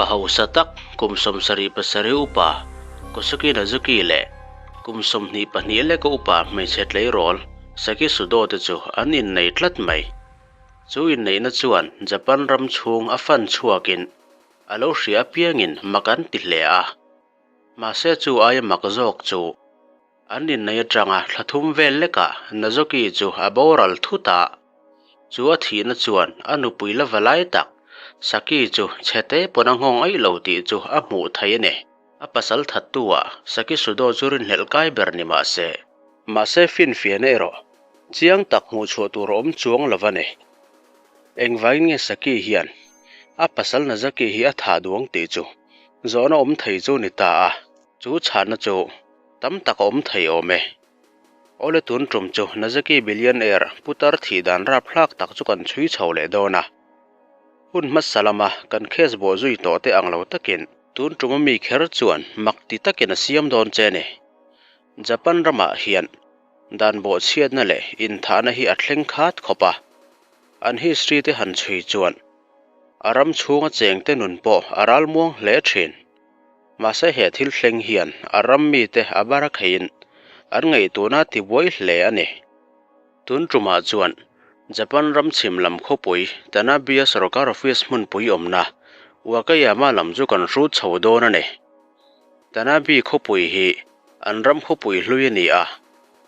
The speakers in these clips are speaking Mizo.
Pa hausa tak kum 77 upa Kosuke Nazuki leh kum 22 leka upa hmeichhe tleirawl Saki Sudo te chu an innei tlat mai. Chu inneihna chuan Japan ram chhung a fan chhuakin a lo hria apiangin mak an ti hle a. Mahse chu aia mak zawk chu an innei atanga thla thum vel lekah Nazuki chu a boral thut a. Chu a thihna chuan a nupui la va lai tak Saki chu chhe te pawn a nghawng aih lo tih chu a hmuh thei a ni. A pasal thattu ah Saki Sudo chu rinhlelh kai ber ni mah se. Mahse finfiahna erawh chiang tak hmuh chhuah tur a awm chuang lo a ni. Engvangin nge Saki hian a pasal Nazaki hi a thah duang tih chu zawhna awm thei chu ni ta a, chu chhanna chu tam tak a awm thei awm e. Awle tun tum chu Nazaki billionaire putar thih dan rapthlak tak chu kan chhui chho leh dawn a. Hun hmasa lama kan case bawh zui tawh te ang lo takin tun tuma mi kher chuan mak ti takin a siam dawn che ni. Japan ramah hian dan bawhchhiatna leh inthahna hi a thleng khat khawp a. An history te han chhui chuan a ram chhunga chengte nun pawh a ral muang hle thin. Mahse he thil thleng hian a ram mite a bara kheiin an ngaihtuahna a tibuai hle a ni. Tun tumah chuan Japan ram chhim lam khawpui Tanabe-a sorkar office hmunpui awmna Wakayama lam chu kan hrut chho dawn a ni. Tanabe khawpui hi an ram khawpui hlui a ni a,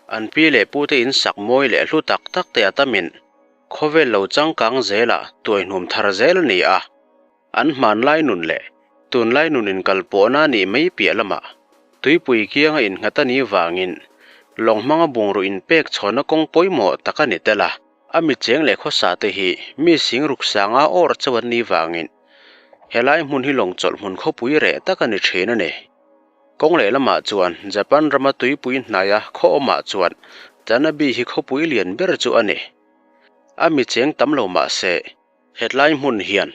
an pi leh pute in sak mawi leh hlu tak tak te a tamin khawvel lo changkang zelah tuaihnum thar zel a ni a. An hmanlai nun leh tunlai nun inkalpawhna a nih mai piah lamah tuipui kianga innghat a nih vangin lawng hmanga bungraw inpek chhawnna kawng pawimawh tak a ni tel a. A mi cheng leh khawsa te hi mi sing ruk sanga awr chauh an nih vangin helai hmun hi lawng chawlh hmun khawpui reh tak a ni thin a ni. Kawng leh lamah chuan Japan rama tuipui hnaia khaw awmah chuan Tanabe hi khawpui lian ber chu a ni. A mi cheng tam lo mah se Hetlai hmun hian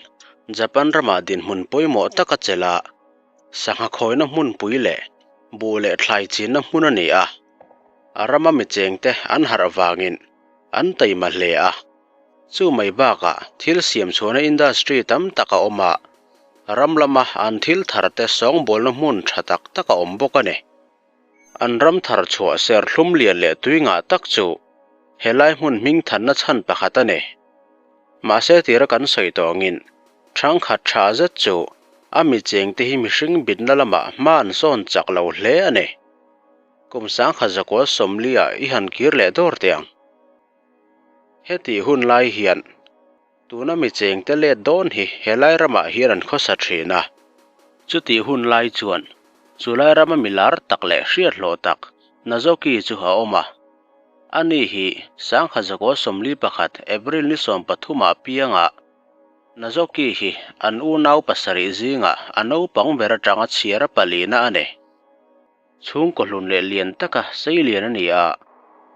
Japan ramah dinhmun pawimawh tak a chelh a, sangha khawina hmunpui leh buh leh thlai chinna hmun a ni a. A rama mi chengte an harh vangin an taima hle a. Chu mai bakah thil siam chhuahna industry tam tak a awm a, ram lama an thil tharte sawngbawlna hmun tha tak tak a awm bawk a ni. An ram thar chhuah serthlum lian leh tui ngah tak chu helai hmun hming thanna chhan pakhat a ni. Mahse tira kan sawi tawh angin thangkhat tha zet chu a mi chengte hi mihring bitna lamah hma an sawn chak lo hle a ni. Kum 1940 ah i han kir leh dawr teh ang. Hetih hun lai hian Tuna mi chengte let dawn hi helai ramah hian an khawsa thin a. Chutih hun lai chuan chulai rama mi lar tak leh hriat hlawh tak Nazoki chu a awm a. Ani hi 1941 April ni 13 ah pianga Nazoki hi an unau pasarih zingah a naupang ber atanga chhiar a palina a ni. Chhungkaw hlun leh lian taka sei lian a ni a,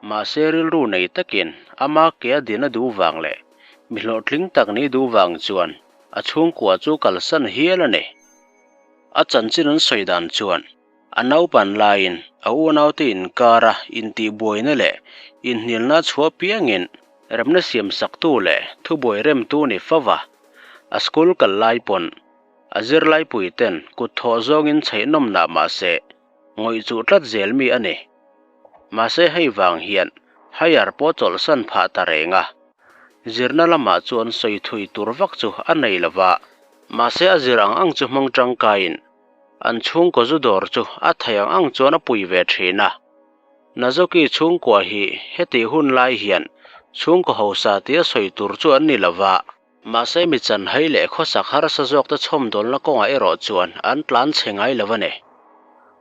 mahse rilru nei takin ama ke a din a duh vang leh mi hlawhtling tak ni duh vang chuan a chhungkua chu kalsan hial a ni. A chanchin an sawi dan chuan a naupan laiin a unaute inkara intihbuaina leh inhnialna chhuah piangin remna siamsaktu leh thubuai remtu ni fova a school kal lai pawn A zirlaipui ten kut thawh zawngin chheihnawm nah mahse ngawih chuh tlat zel mi a ni. Mahse hei vang hian higher pawh chawlhsan phah ta reng a. Zirna lamah chuan sawi thui tur vak chu a nei lo va. Mahse a zir ang ang chu hmang tangkaiin an chhungkaw zu dawr chu a thei ang ang chuan a pui ve thin a. Nazoki chhungkua hi hetih hun lai hian chhungkaw hausa tia sawi tur chu an ni lo va. Mahse mi chanhai leh khawsak harsa zawkte chhawmdawlna kawngah erawh chuan an tlan chhe ngai lo a ni.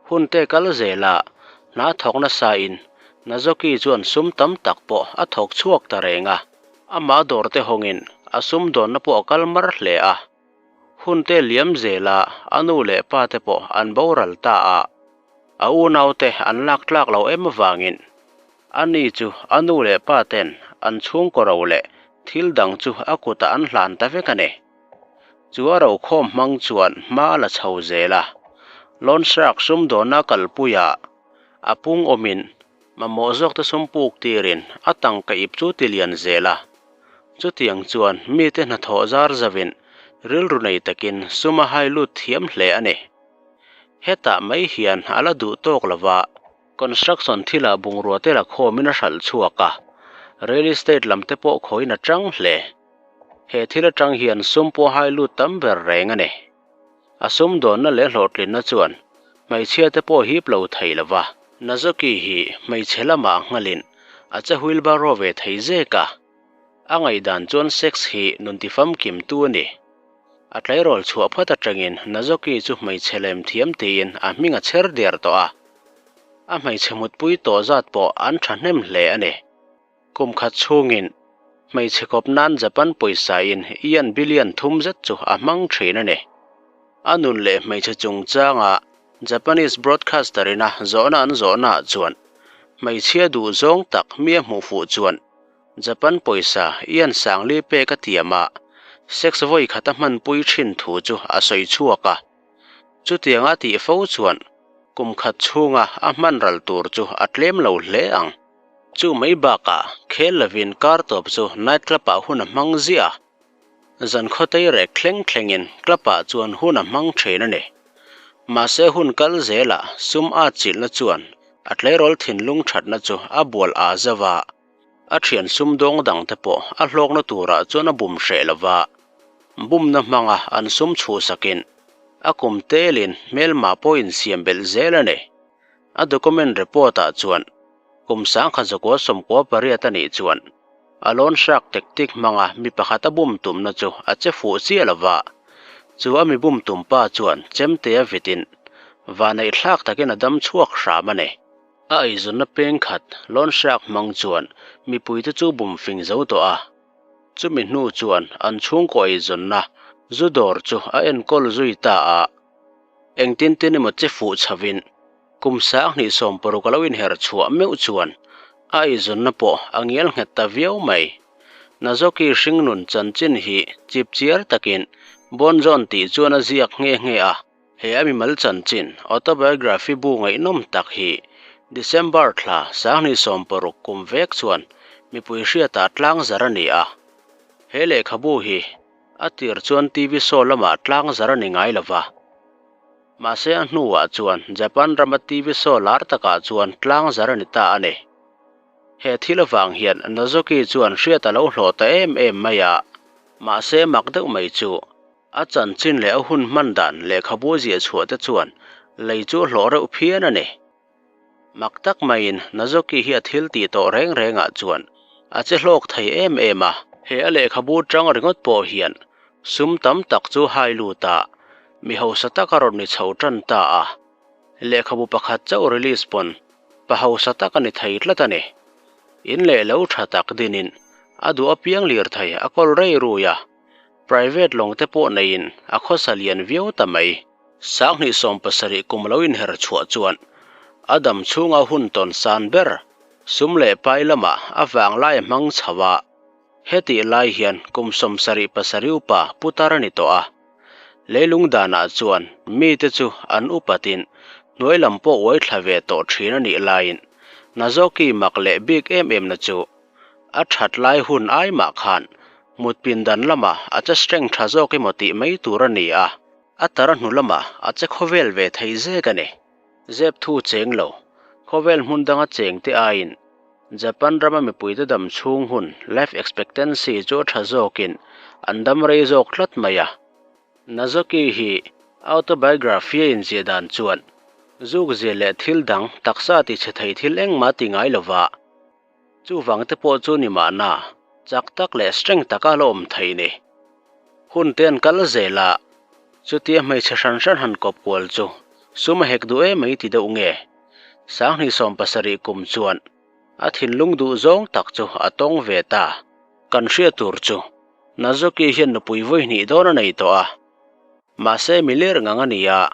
Hun te kal zela hna thawk nasain Nazoki chuan sum tam tak pawh a thawk chhuak ta reng a, amah dawrte hawngin a sumdawnna pawh a kal mar hle a. Hun te liam zela a nu leh pa te pawh an boral ta a, a unaute an lak tlak lo em avangin Ani chu a nu leh pa ten an chhungkaw ro leh thil dang chu a kutah an hlan ta vek a ni. Chu a rokhawm hmang chuan hma a la chho zel a, Loan Shark sumdawnna kalpuiah a pung awmin mamawh zawkte sum puk tirin a tangka ip chu ti lian zel a. Chutiang chuan mite hnathawh zar zavin Rilru nei takin sum a hai lut thiam hle a ni. Hetah mai hian a la duh tawk lo va, construction thilah bungrua te la khawmin a hralh chhuak a, real estate lam te pawh khawiin a chang hle. He thil atang hian sum pawh a hai lut tam ber reng a ni. A sumdawnna leh hlawhtlinna chuan hmeichhia te pawh hip lo thei lo va. Nazoki hi hmeichhe lamah nghalin a che wheelbarrow ve thei zek a. A ngaihdan chuan sex hi nun tifamkim tu a ni. A tleirawl chhuah phat atangin Nazoki chu hmeichhe lem thiam tiin a hming a chher der tawh a. A hmeichhe mutpui tawh zat pawh an thahnem hle a ni. Kum khat chhungin hmeichhe kawp nan Japan pawisa in yen billion thum zet chu a hmang thin a ni. A nun leh hmeichhe chungchanga Japanese broadcaster ina zawhna an zawhnaah chuan hmeichhia duh zawng tak mi a hmuh fuh chuan Japan pawisa yen sangli pek a tiam a, sex vawi khat a hmanpui thin thu chu a sawi chhuak a. Chutianga tih fo chuan kum khat chhunga a hman ral tur chu a tlem lo hle ang. Chu mai bakah khel lovin kar tawp chu night club ah hun a hmang ziah a, zan khawtei rek thleng thlengin club ah chuan hun a hmang thin a ni. Mahse hun kal zelah sum at chilhna chuan a tleirawl thinlung thatna chu a bual ah zauh a, a thian sum dawng dang te pawh a hlawkna turah chuan a bum hreh lo va, bumna hmanga an sum chhuhsakin a kum telin hmelma pawh insiam belh zel a ni. A document report ah chuan kum 1998 a nih chuan a loan shark tactic hmanga mi pakhat a bum tumna chu a che fuh chiah lo va, chu a mi bum tum pa chuan chemte a vitin vanneih thlak takin a dam chhuak hram a ni. A eizawnna peng khat loan shark hmang chuan mipuite chu bum fing zo tawh a, chumi hnu chuan an chhungkaw eizawnna zu dawr chu a enkawl zui ta a. Engtin tin emaw che fuh chhovin kum 2060 a lo inher chhuah meuh chuan a eizawnna pawh a ngial nghet ta viau mai. Nazoki hringnun chanchin hi chip chiar takin Bonzon tih chuan a ziak nghe nghe a. He a mimal chanchin autobiography bu ngaihnawm tak hi December thla 2060 kum vek chuan mipui hriatah tlang zar a ni a. He lehkhabu hi A tir chuan TV show lamah tlang zar a ni ngai lo va. Mahse a hnuah chuan Japan rama TV show lar takah chuan tlang zar a ni ta a ni. He thil avang hian Nozoki chuan hriat a lo hlawh ta em em mai a, mahse mak deuh mai chu a chanchin leh a hun hman dan lehkhabu ziah chhuah te chuan lei chu a hlawh reuh phian a ni. Mak tak maiin Nazoki hi a thil tih tawh reng rengah chuan a che hlawk thei em em a. He a lehkhabu tang ringawt pawh hian sum tam tak chu hai lut a, mi hausa tak a rawn ni chho tan ta a. Lehkhabu pakhat chauh release pawn pa hausa tak a ni thei tlat a ni. In leh lo tha tak dinin a duh apiang lirthei a kawl rei rui a, private lawng te pawh neiin a khawsa lian viau ta mai. 2070 kum lo inher chhuah chuan a dam chhunga hun tawn san ber sum leh pai lamah a vanglai a hmang chho a, hetih lai hian kum 77 upa putar a ni tawh a. Leilung danah chuan mite chu an upatin hnuai lam pawh uai thla ve tawh thin a nih laiin Nazoki mak leh bik em em na chu a that lai hun ai mah khan mutpindan lamah a che strength tha zawk emaw tih mai tur a ni a. A tara hnu lamah a che khawvel ve thei zek a ni. Zep thu cheng lo, khawvel hmun danga cheng te aiin Japan rama mipuite dam chhung hun, life expectancy, chu a tha zawkin an dam rei zawk tlat mai a. Nazoki hi autobiography a inziah dan chuan zukzia leh thil dang taksa tichhe thei thil engmah ti ngai lova, Chuvang te pawh chu ni mahna, chak tak leh strength taka la awm thei ni. Hun te an kal zel a, chutia hmeichhe hran hran han kawp kual chu sum a hek duh em mai ti deuh nge? 2070 kum chuan a thinlung duh zawng tak chu a tawng ve ta. Kan hriat tur chu Nazoki hian nupui vawi hnih dawn a nei tawh a, mahse milir ngang a ni a,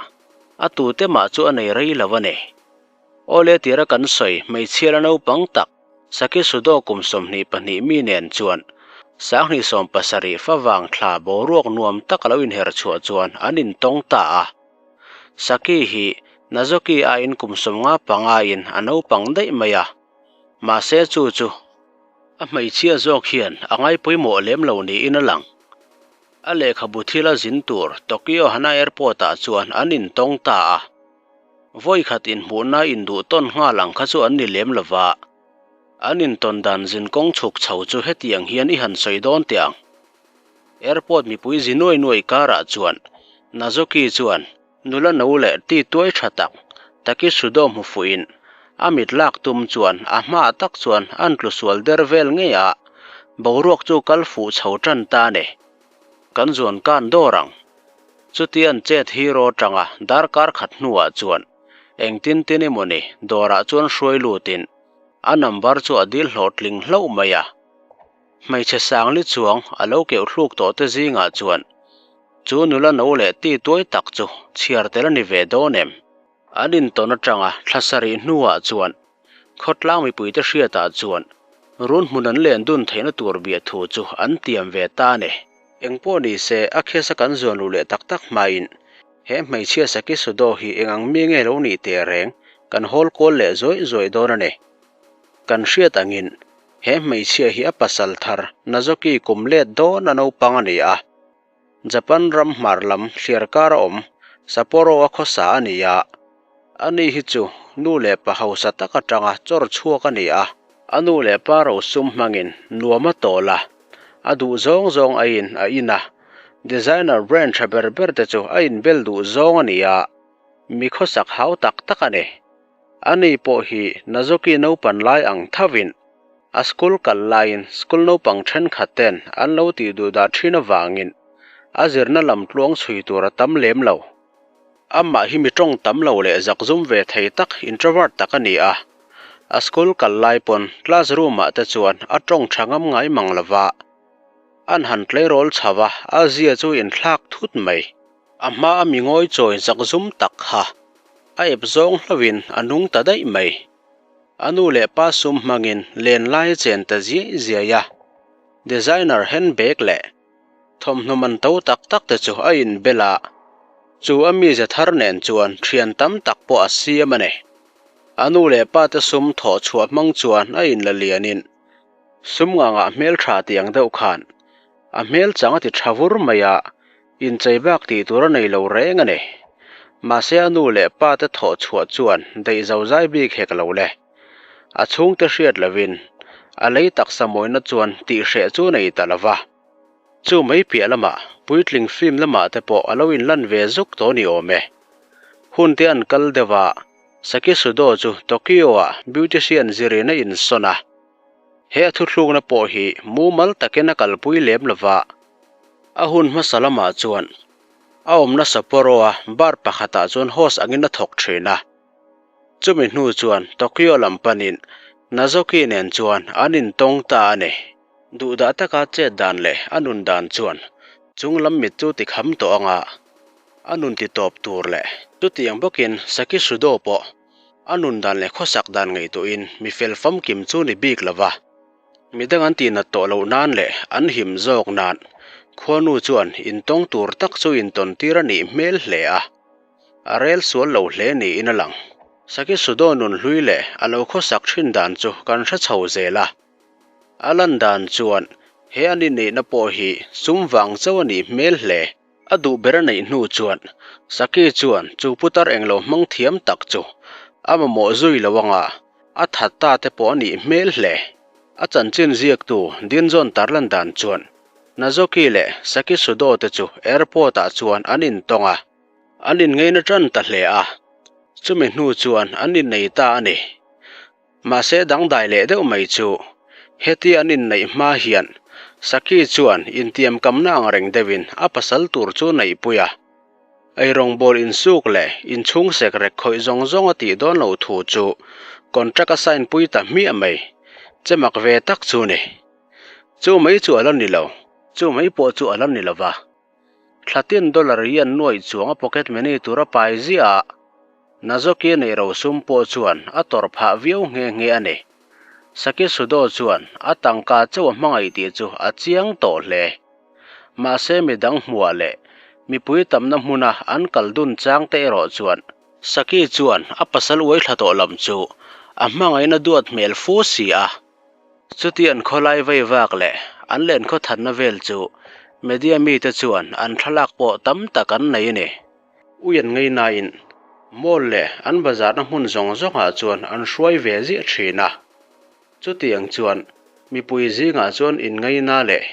a tute mah chu a nei rei lo a ni. Awle tira kan sawi hmeichhia la naupang tak Saki Sudo kum 22 mi nen chuan 2070 favang thla boruak nuam tak a lo inher chhuah chuan an intawng ta a. Saki hi Nazoki aiin kum 55 in a naupang daih mai a, mahse chu chu a hmeichhia zawk hian a ngaipawimawh lem lo niin a lang. A lehkhabu thila zin tur Tokyo Hana Airport-ah chuan an intawng ta a. Vawi khat inhmuhna induh tawn nghal ang kha chu an ni lem lo va. An intawn dan zin kawng chhuk chho chu hetiang hian i han sawi dawn teh ang. Airport mipui zi nuai nuai karah chuan Nazoki chuan nula no leh ti tuai tha tak Taki Sudo hmu fuhin a mit lak tum chuan a hmaah tak chuan an tlu sual der vel ngei a, boruak chu kal fuh chho tan ta a ni. Kan zuan kan dawr ang. Chuti an chet hero tanga darkar khat hnuah chuan engtin tin emawni dawrah chuan hruai lutin a number chu a dil hlawhtling hlauh mai a. Hmeichhe sangli chuang a lo keuh thluk tawh te zingah chuan chu nula no leh ti tuai tak chu chhiar tel a ni ve dawn em? An intawn atanga thla sarih hnuah chuan khawtlang mipuite hriatah chuan run hmun an len dun theihna tur biah thu chu an tiam ve ta a ni. Engpawh ni se, a case a kan zuan luh leh tak tak hmain he hmeichhia Saki Sudo hi eng ang mi nge lo nih teh reng kan hawl kual leh zawih zawih dawn a ni. Kan hriat angin he hmeichhia hi a pasal thar Nazoki kum let dawn a naupang a ni a. Japan ram hmar lam thliar kar a awm Sapporo-a khawsa a ni a. Ani hi chu nu leh pa hausa tak atanga chawr chhuak a ni a. A nu leh pa rosum hmangin nuam a tawl a, a duh zawng zawng aiin a in a. Designer brand tha ber ber te chu a inbel duh zawng a ni a, mi khawsak hau tak tak a ni. Ani pawh hi Nazoki naupan lai ang thovin a school kal laiin school naupang thenkhat ten an lo tih duh dah thin avangin a zirna lam tluang chhui tur a tam lem lo. Amah hi mi tawng tam lo leh zakzum ve thei tak introvert tak a ni a, a school kal lai pawn class room ah te chuan a tawng tha ngam ngai mang lova, an han tleirawl chho a, a zia chu inthlak thut mai. A hma a mi ngawi chawi zakzum tak kha a ep zawng hlauhin a nung ta daih mai. A nu leh pa sum hmangin len lai a chen ta ziai ziai a, designer handbag leh thawmhnaw man to tak tak te chu a inbel a, chu a mize thar nen chuan thian tam tak pawh a siam a ni. A nu leh pa te sum thawh chhuah hmang chuan a inla lianin sum ngangah hmeltha tiang deuh khan a hmel chang a ti tha vur mai a, Inchei bak tih tur a nei lo reng a ni. Mahse a nu leh pa te thawh chhuah chuan daih zo zai bik hek lo le. A chhungte hriat lovin a lei taksa mawina chuan tih hreh chu nei ta lo va. Chu mai piah lamah puitling film lamah te pawh a lo inlan ve zuk tawh ni awm e. Hun te an kal deuh a, Saki Sudo chu Tokyo-ah beautician zirin a insawn a. He a thuthlukna pawh hi mumal takin a kalpui lem lo va. A hun hmasa lamah chuan a awmna Sapporo-a bar pakhatah chuan host angin a thawk thin a. Chumi hnu chuan Tokyo lam panin Nazoki nen chuan an intawng ta a ni. Duhdah taka chet dan leh a nun dan chuan chung lam mit chu ti kham tawh anga a nun ti tawp tur leh chutiang bawkin Saki Sudo pawh a nun dan leh khawsak dan ngaihtuahin mi fel famkim chu ni bik lova. Midang an tihnat tawh loh nan leh an him zawk nan khuanu chuan intawng tur tak chu intawn tir a nih hmel hle a, a rel sual lo hle niin a lang. Saki Sudo nun hlui leh a lo khawsak thin dan chu kan hre chho zel a, a lan dan chuan he an inneihna pawh hi sum vang chauh a nih hmel hle. A duh ber a neih hnu chuan Saki chuan chu putar englo hmang thiam tak chu a mamawh zui lo anga a that ta te pawh a nih hmel hle. A chanchin ziaktu Dinzawn tarlan dan chuan Nazoki leh Saki Sudo te chu airport ah chuan an intawng a, an inngeina tan ta hle a, chumi hnu chuan an innei ta a ni. Mahse dangdai leh deuh mai chu heti an inneih hma hian Saki chuan intiamkamna ang reng deuhin a pasal tur chu neihpui a, eirawngbawl insuk leh inchhung sek rek khawih zawng zawng a tih dawn loh thu chu contract a sign pui ta hmiah mai che mak ve tak chu ni. Chu mai chu a la ni lo. Chu mai pawh chu a la ni lo va. Thlatin dollar hi an nuaih chuang a pocket money tur a pai ziah a, Nazoki neih rosum pawh chuan a tawrh phah viau nghe nghe a ni. Saki Sudo chuan a tangka chauh a hmangaih tih chu a chiang tawh hle. Mahse midang hmuah leh mipui tamna hmuna an kal dun chang te erawh chuan Saki chuan a pasal uai thla tawh lam chu a hmangaihna duat hmel fu si a. Chuti an khawlai vei vak leh an len khaw thatna vel chu Media mite chuan an thlalak pawh tam tak an nei a ni. Ui an ngei nain mall leh an bazarna hmun zawng zawngah chuan an hruai ve ziah thin a. Chutiang chuan mipui zingah chuan inngaina leh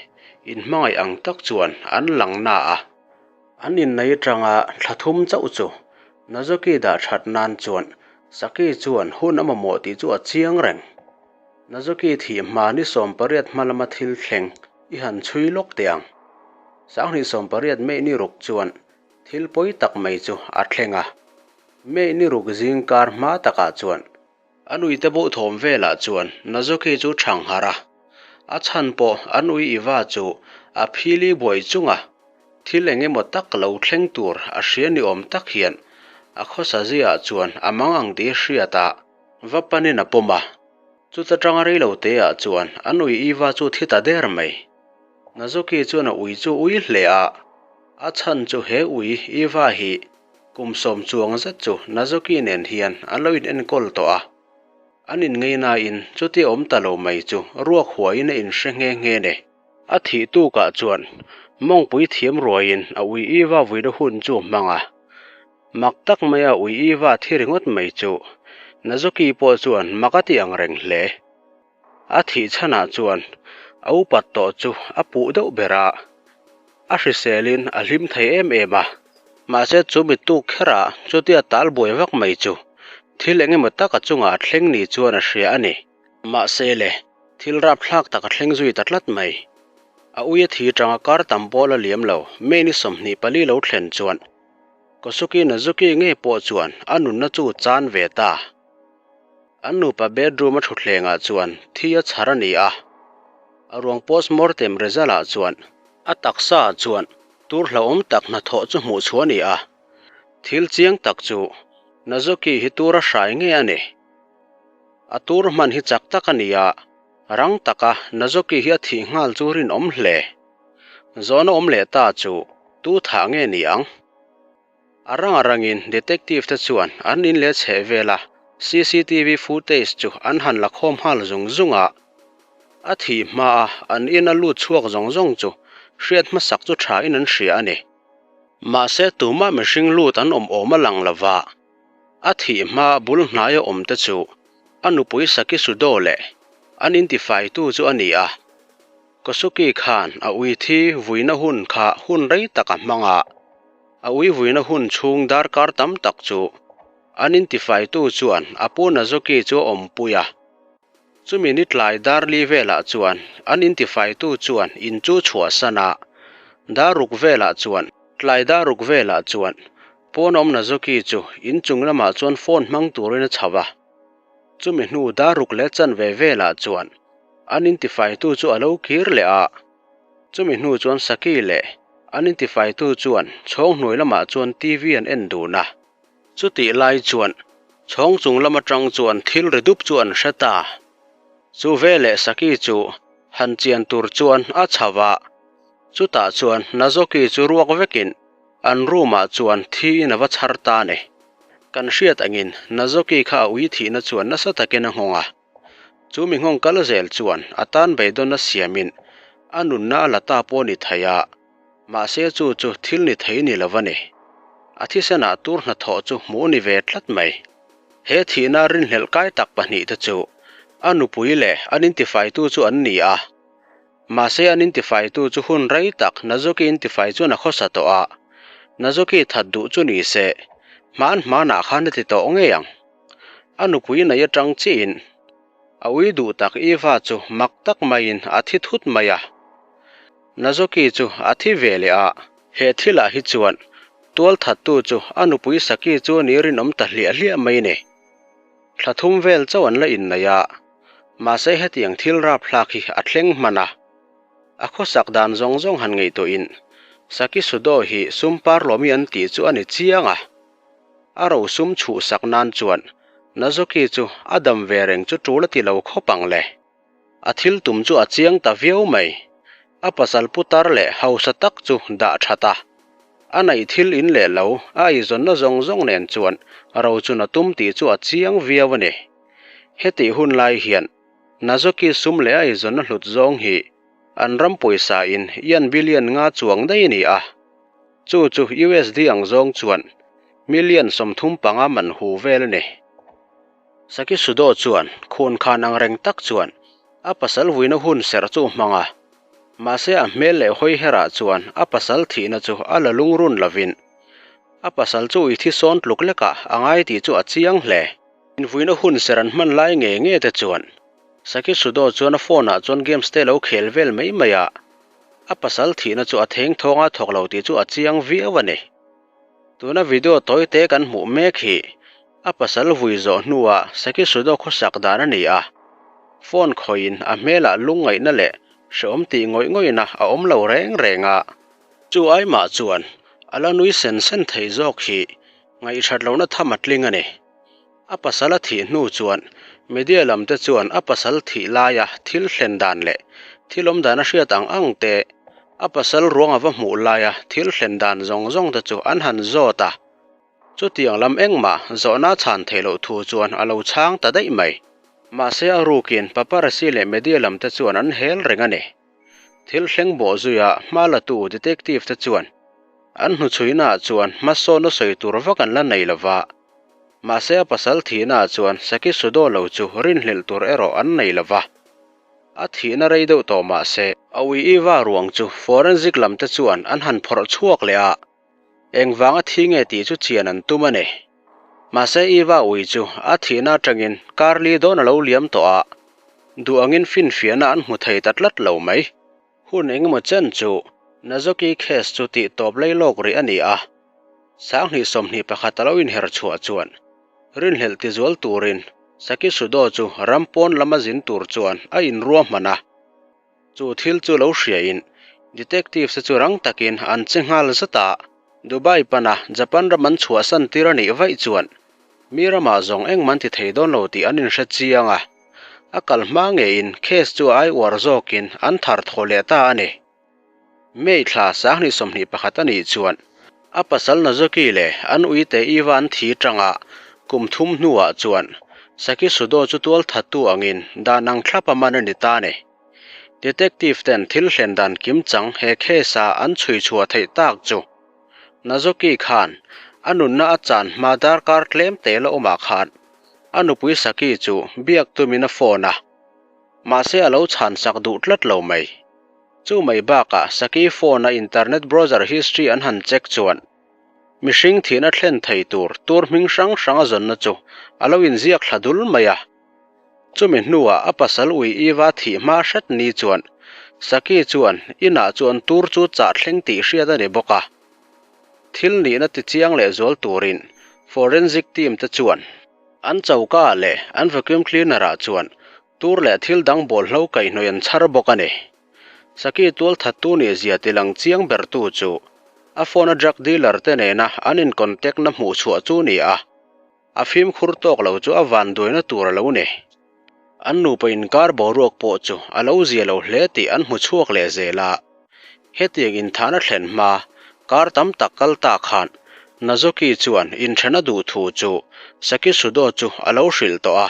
inhmangaih ang tak chuan an lang na a. An innei atanga thla thum chauh chu Nazoki dah that nan chuan Saki chuan hun a mamawh tih chu a chiang reng. Nazoki thih hma ni 18 hma lama thil thleng i han chhui lawk teh ang. 2018 May ni ruk chuan thil pawi tak mai chu a thleng a. May ni ruk zing kar hma takah chuan an uite boh thawm velah chuan Nazoki chu thang harh a. A chhan pawh an ui Iva chu a phili buai chunga thil eng emaw tak lo thleng tur a hria ni awm tak hian a khawsa ziaah chuan a mang ang tih hriat a va panin a pawm a. Chuta tanga rei lo te ah chuan an ui Iva chu thi ta der mai. Nazoki chuan a ui chu ui hle a, a chhan chu he ui Iva hi kum sawm chuang zet chu Nazoki nen hian an lo in enkawl tawh a. An in ngei nain chutia awm ta lo mai chu ruak huaiin a inhre nghe nghe ne. A thih tukah chuan mawngpui thiam ruaiin a ui Iva vuina hun chu hmang a. Mak tak maia ui Iva thi ringawt mai chu Nazoki pawh chuan mak a ti ang reng hle. A thih chhanah chuan a upat tawh chu a puh deuh ber a, a hriselin a hlim thei em em a. Mahse chu mi tuk kherah chutia tal buai vak mai chu thil eng emaw tak a chungah a thleng ni chuan a hria a ni. Mahse le, thil rapthlak tak a thleng zui ta tlat mai. A ui a thi tanga kar tam pawh la liam lo, May ni 24 lo thlen chuan Kosuki Nazuki ngei pawh chuan a nunna chu chan ve ta. An nupa bedroom a thutthlengah chuan thi a chhar a ni a, a ruang postmortem result ah chuan a taksa ah chuan tur hlauhawm tak hnathawh chu hmuh chhuah a ni a. Thil chiang tak chu Nazuki hi tur a hrai ngei a ni. A tur hman hi chak tak a ni a, rang taka Nazuki hi a thih nghal chu rinawm hle. Zawhna awm leh ta chu tu thah nge ni ang? A rang a rangin detective te chuan an in leh chheh vela cctv footage chu an han la khawm nghal zung zung a. A thih hmaa an ina lut chhuak zawng zawng chu hriat hmasak chu tha in an hria a ni. Mahse tumah mihring lut an awm awm a lang lova, a thih hmaa bul hnaia awm te chu a nupui Saki Sudo leh an intifaitu chu a ni a. Kosuki khan a ui thi vuina hun kha hun rei tak a hmang a, a ui vuina hun chhung darkar tam tak chu an intifaitu chuan a pu Nazuki chu a awmpui a. Chumi ni tlai dar li velah chuan an intifaitu chuan in chu chhuahsan a, dar ruk velah chuan tlai dar ruk velah chuan pawn awm Nazuki chu inchung lamah chuan phone hmang turin a chho a. Chumi hnu dar ruk leh chanve velah chuan an intifaitu chu a lo kir leh a, chumi hnu chuan Saki leh an intifaitu chuan chhawng hnuai lamah chuan TV an en dun a. Chutih lai chuan chhawng chung lam atang chuan thil ri dup chu an hre ta. Chu veleh Saki chu han chian tur chuan a chho a, chutah chuan Nazoki chu ruak vekin an room ah chuan thiin a va chhar ta a ni. Kan hriat angin Nazoki kha a ui thihna chuan nasa takin a nghawng a. Chu mi nghawng kal zel chuan a tan beidawnna siamin a nunna a la ta pawh ni thei a, mahse chu chu thil ni thei ni lo a ni. A thisenah tur hnathawh chu hmuh ni ve tlat mai. He thihna rinhlelh kai tak pahnihte chu a nupui leh an intifaitu chu an ni a. Mahse an intifaitu chu hun rei tak Nazuki intifai chuan a khawsa tawh a, Nazuki that duh chu ni se, hman hmanah khan a ti tawh ngei ang. A nupui nei atang chiahin a ui duh tak Eva chu mak tak maiin a thi thut mai a. Nazuki chu a thi ve leh a, he thilah hi chuan tual thattu chu a nupui Saki chu a ni rinawm ta hliah hliah mai ni. Thla thum vel chauh an la inneih a, mahse hetiang thil rapthlak hi a thleng hman a. A khawsak dan zawng zawng han ngaihtuahin Saki Sudo hi sum par lawmi an tih chu a ni chiang a. A rosum chhuhsak nan chuan Nazuki chu a dam ve reng chu tul a ti lo khawp ang le. A thil tum chu a chiang ta viau mai. A pasal putar leh hausa tak chu dah that a. A naih thil in leh lo, a eizawnna zawng zawng nen chuan rochun a tum tih chu a chiang viau a ni. Hetih hun lai hian Nazuki sum leh a eizawnna hlut zawng hi. An ram pawisa in yen billion nga chuang daih a ni a. Chu chu USD ang zawng chuan million 35 man hu vel a ni. Saki Sudo chuan khun khan ang reng tak chuan a pasal vuina hun serh chu hmang a. Mahse a hmel leh hawi herah chuan a pasal thihna chu a la lungrun lovin a pasal chu i thi sawn tluk lekah a ngai tih chu a chiang hle. Invuina hun serh an hman lai nge nge te chuan Saki Sudo chuan a phone ah chuan games te lo khel vel mai mai a, a pasal thihna chu a theng thawng a thawk lo tih chu a chiang viau a ni. Tuna video tawi te kan hmuh mek hi a pasal vui zawh hnuah Saki Sudo khawsak dan a ni a, phone khawiin a hmelah lungngaihna leh hrehawm tih ngawih ngawihna a awm lo reng reng a. Chu ai mah chuan a la nui sen sen thei zawk hi ngaihhrat lohna tham a tling a ni. A pasal a thih hnu chuan media lam te chuan a pasal thih laia thil thlen dan leh thil awm dan a hriat ang ang te, a pasal ruang a va hmuh laia thil thlen dan zawng zawng te chu an han zawt a. Chutiang lam engmah zawhna chhan theih loh thu chuan a lo chhang ta daih mai. Mahse a rukin paparazzi leh media lam te chuan an hel reng a ni. Thil thleng bawh zuia hma latu detective te chuan an hnuchhuinaah chuan hmasawn a sawi tur vak an la nei lova. Mahse a pasal thihnaah chuan Saki Sudo lo chu rinhlelh tur erawh an nei lova. A thihna rei deuh tawh mahse. A ui Eva ruang chu forensic lam te chuan an han phawrh chhuak leh a, engvanga thi nge tih chu chian an tum a ni. Mahse Eva ui chu a thihna atangin kar li dawn a lo liam tawh a, duh angin finfiahna an hmu thei ta tlat lo mai. Hun engemaw chen chu Nazoki case chu tih tawp lei lawk rih a ni a, 2021 a lo inher chhuah chuan rinhlelh tizual turin Saki Sudo chu ram pawn lama zin tur chuan a inruahman a. Chu thil chu lo hriain detectives te chu rang takin an che nghal zat a, Dubai pana Japan ram an chhuahsan tir a nih vaih chuan mi ramah zawng engmah an ti thei dawn lo tih an inhre chiang a, a kal hma ngeiin case chu a ai uar zawkin an thar thaw leh ta a ni. May thla 2021 a nih chuan a pasal Nazoki leh an uite Eva an thi tanga kum thum hnuah chuan Saki Sudo chu tual thattu angin dan ang thlap a man a ni ta a ni. Detective ten thil hlen dan kim chang he case a an chhui chhuah theih tak chu Nazoki khan a nunna a chan hma darkar tlem te la awmah khan a nupui Saki chu biak tumin a phone a, mahse a lo chhan sak duh tlat lo mai. Chu mai bakah Saki phone a internet browser history an han check chuan mihring thihna thlen thei tur tur hming hrang hrang a zawnna chu a lo inziak thla dul mai a. Chumi hnuah a pasal ui Eva thih hma hret ni chuan Saki chuan inah chuan tur chu chah thleng tih hriat a ni bawk a. Thil nihna tichiang leh zual turin forensic team te chuan an choka leh an vacuum cleaner ah chuan Tur leh thil dang bawlhlo kaihhnawih an chhar bawk a ni. Saki tual thattu nih zia tilang chiang bertu chu a phone a drug dealer te nena an in contact na hmuh chhuah chu ni a, a fimkhur tawk lo chu a vanduaina tur a lo ni. An nupa inkar boruak pawh chu a lo zia lo hle tih an hmu chhuak leh zel a. Hetiang inthahna thlen hma kar tam tak kal ta khan Nazoki chuan inthena duh thu chu Saki Sudo chu a lo hrilh tawh a.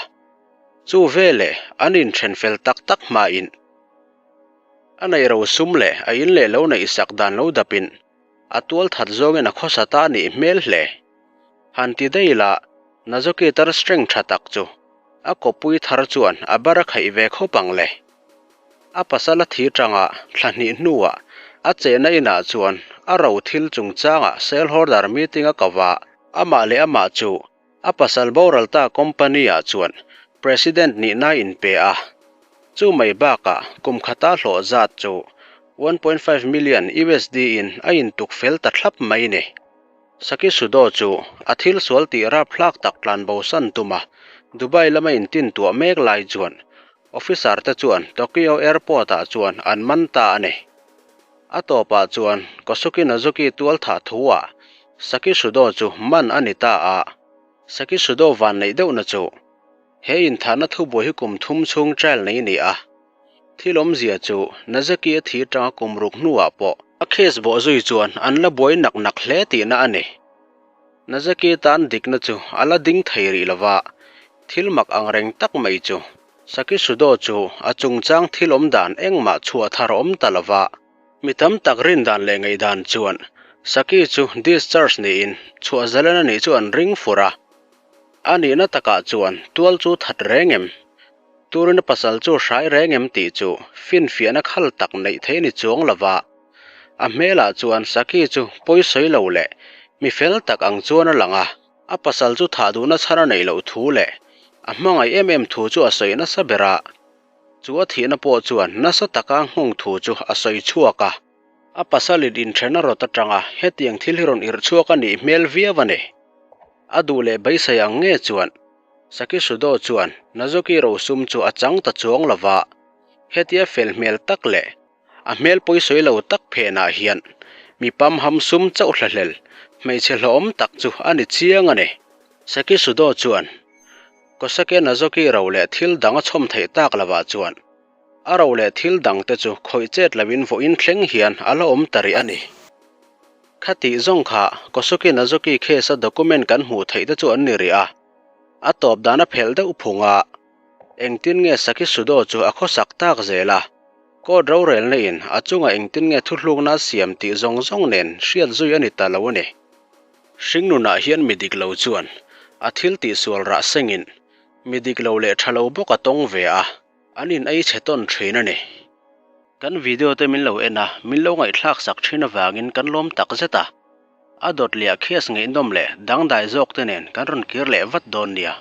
Chu veleh an inthen fel tak tak hmain a neih ro sum leh a in leh lo neih sak dan lo dapin a tual that zawngin a khawsa ta nih hmel hle. Han ti daih la, Nazoki tar strength tha tak chu a kawppui thar chuan a bar a khaih ve khawp ang le. A pasal a thi tanga thla hnih hnuah a chehna inah chuan a ro thil chungchangah shareholder meeting a ko va, amah leh amah chu A pasal boral ta company ah chuan President nihna a inpe a, chu mai bakah kum khata hlawh zat chu 1.5 million USD in a intuk fel ta thlap mai ni. Saki Sudo chu a thil sual tih rapthlak tak tlanbo san tum a, Dubai lama intin tuah mek lai chuan officer te chuan Tokyo airport ah chuan an man ta a ni. A tawpah chuan Kosuki Nozoki tual thah thu ah Saki Sudo chu man a ni ta a, Saki Sudo van neih deuhna chu he inthahna thubuai hi kum thum chhung trial nei a ni a, thil awmzia chu Nazaki a thih atanga kum ruk hnuah pawh a case bawh zui chuan an la buai nak nak hle tihna a ni. Nazaki tan dikna chu a la ding thei rih lova, thil mak ang reng tak mai chu. Saki Sudo chu a chungchang thil awm dan engmah chhuah thar a awm ta lo va. Mi tam tak rin dan leh ngaihdan chuan Saki chu discharge niin chhuah zalen a nih chu an ring fur a. A nihna takah chuan tual chu that reng em? Turin a pasal chu hrai reng em tih chu finfiahna khal tak neih theih a ni chuang lo va. A hmelah chuan Saki chu pawisawi lo leh mi fel tak ang chuan a lang a. A pasal chu thah duhna chhan a neih loh thu leh a hmangaih em em thu chu a sawi nasa ber a. Chu a thihna pawh chuan nasa taka nghawng thu chu a sawi chhuak a. A pasalin inthen a rawt atanga hetiang thil hi rawn irh chhuak a nih hmel viau a ni. A duh leh beisei ang nge chuan Saki Sudo chuan Nazoki rosum chu a chang ta chuang lo va, hetia fel hmel tak leh A hmel pawisawi lo tak phenah hian mi pamham sum chauh hlahlel hmeichhe hlawhawm tak chu a ni chiang a ni. Saki Sudo chuan Kosake Nazoki ro leh thil dang a chhawm theih tak lovah chuan a ro leh thil dang te chu khawih chet lovin vawiin thleng hian a la awm ta rih a ni. Khatih zawng kha Kosuke Nazoki case a document kan hmuh theih te chu an ni rih a, a tawp dan a phelh deuh phung a, engtin nge Saki Sudo chu a khawsak tak zel a? Court rorelna in a chungah engtin nge thuhlukna a siam tih zawng zawng nen hriat zui a ni ta lo a ni. Hringnunah hian mi dik lo chuan a thil tihsual rah sengin mi dik lo leh tha lo bawk a tawng ve a, an in ei chhe tawn thin a ni. Kan video te min lo en a, min lo ngaihthlak sak thin avangin kan lawm tak zet a. A dawt liah khias ngaihnawm leh dangdai zawk te nen kan rawn kir leh vat dawn nia.